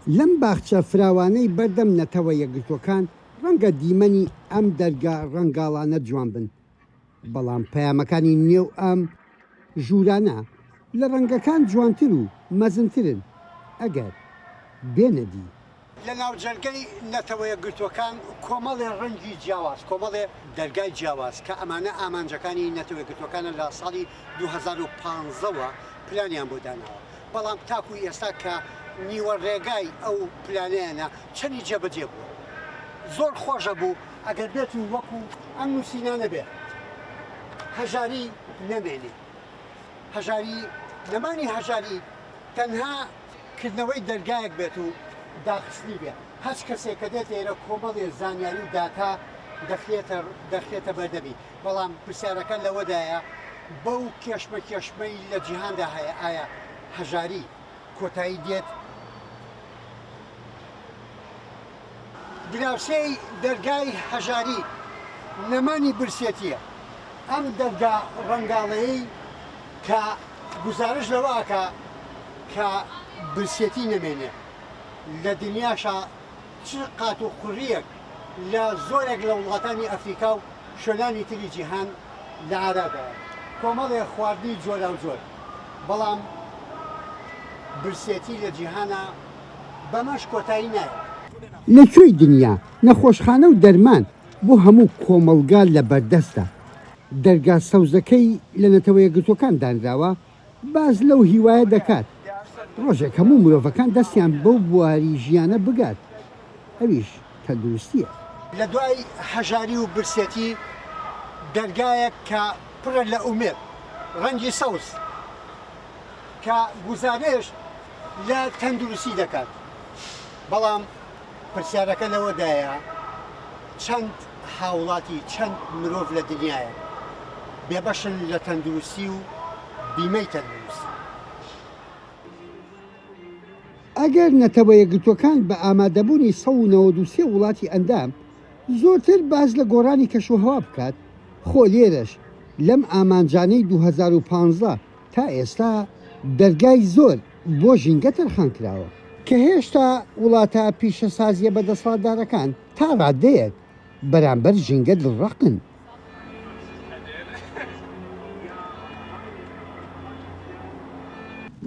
لەم باخچە فراوانەی بەردەم نەتەوە یەکگرتووەکان ڕەنگە دیمەنی ئەم دەرگا ڕەنگاڵانە جوان بن، بەڵام پەیامەکانی نێو ئەم ژوورانە لە ڕەنگەکان جوانتر و مەزنترن ئەگەر بێنە دی. لە ناوجەرگەی نەتەوەیەکگرتووەکان کۆمەڵێ ڕەنگی جیاواز، کۆمەڵێ دەرگای جیاواز کە ئەمانە ئامانجەکانی نەتەوەیەکگرتووەکانە لە ساڵی 2015 وە پلانیان بۆ داناوە، بەڵام تاکو ئێستا کە نیوە ڕێگای ئەو پلانەیانە چەنی جێبەجێ بووە؟ زۆر خۆش ئەبوو ئەگەر بێت و وەکو ئەم نووسینانە بێ هەژاری نەمێنێ. هەژاری، نەمانی هەژاری تەنها کردنەوەی دەرگایەک بێت و داخستنی بێ. هەچ کەسێک کە دێتە ئێرە کۆمەڵێ زانیاری و داتا دەخرێتە دەخرێتە بەردەمی. بەڵام پرسیارەکە لەوەدایە بەو کێشمەکێشمەی لە جیهاندا هەیە ئایا هەژاری کۆتایی دێت؟ دراوسێی دەرگای هەژاری، نەمانی برسێتییە. ئەم دەرگا ڕەنگاڵەیەی کە گوزارش لەوە ئەکا کە برسێتی نەمێنێ لە دنیاشا چ قات و قوڕییەک لە زۆرێک لە وڵاتانی ئەفریکا و شوێنانی تری جیهان لە ئارادایە کۆمەڵێ خواردنی جۆراوجۆر بەڵام برسێتی لە جیهانا بەمەش کۆتایی نایەت. لە کوێی دنیا نەخۆشخانە و دەرمان بۆ هەموو کۆمەڵگا لە بەردەستە؟ دەرگا سەوزەکەی لە نەتەوەیەکگرتووەکان دانراوە باس لەو هیوایە دەکات ڕۆژێک هەموو مرۆڤەکان دەستیان بەو بواری ژیانە بگات ئەویش تەندروستییە. لە دوای هەژاری و برسێتی دەرگایەک کە پڕە لە ئومێد، ڕەنگی سەوز کە گوزارشت لە تەندروستی دەکات، بەڵام پرسیارەکە لەوەدایە چەند هاوڵاتی، چەند مرۆڤ لە دنیایە بێبەشن لە تەندروستی و بیمەی تەندروستی؟ ئەگەر نەتەوەیەکگرتووەکان بە ئامادەبوونی 193 وڵاتی ئەندام زۆرتر باس لە گۆڕانی کەشوهەوا بکات، خۆ لێرەش لەم ئامانجانەی 2015 تا ئێستا دەرگای زۆر بۆ ژینگە تەرخان کراوە، کە هێشتا وڵاتە پیشەسازییە بەدەسەڵاتدارەکان تا ڕادەیەک بەرامبەر ژینگە دڵڕەقن.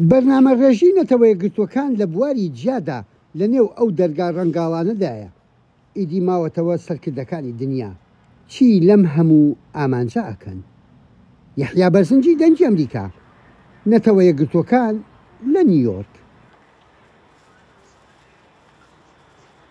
بەرنامەڕێژی نەتەوەیەکگرتووەکان لە بواری جیادا لەنێو ئەو دەرگا ڕەنگاڵانەدایە، ئیدی ماوەتەوە سەرکردەکانی دنیا چی لەم هەموو ئامانجە ئەکەن؟ یەحیا بەرزنجی دەنگی ئەمریکا، نەتەوە یەکگرتووەکان لە نیویۆرک.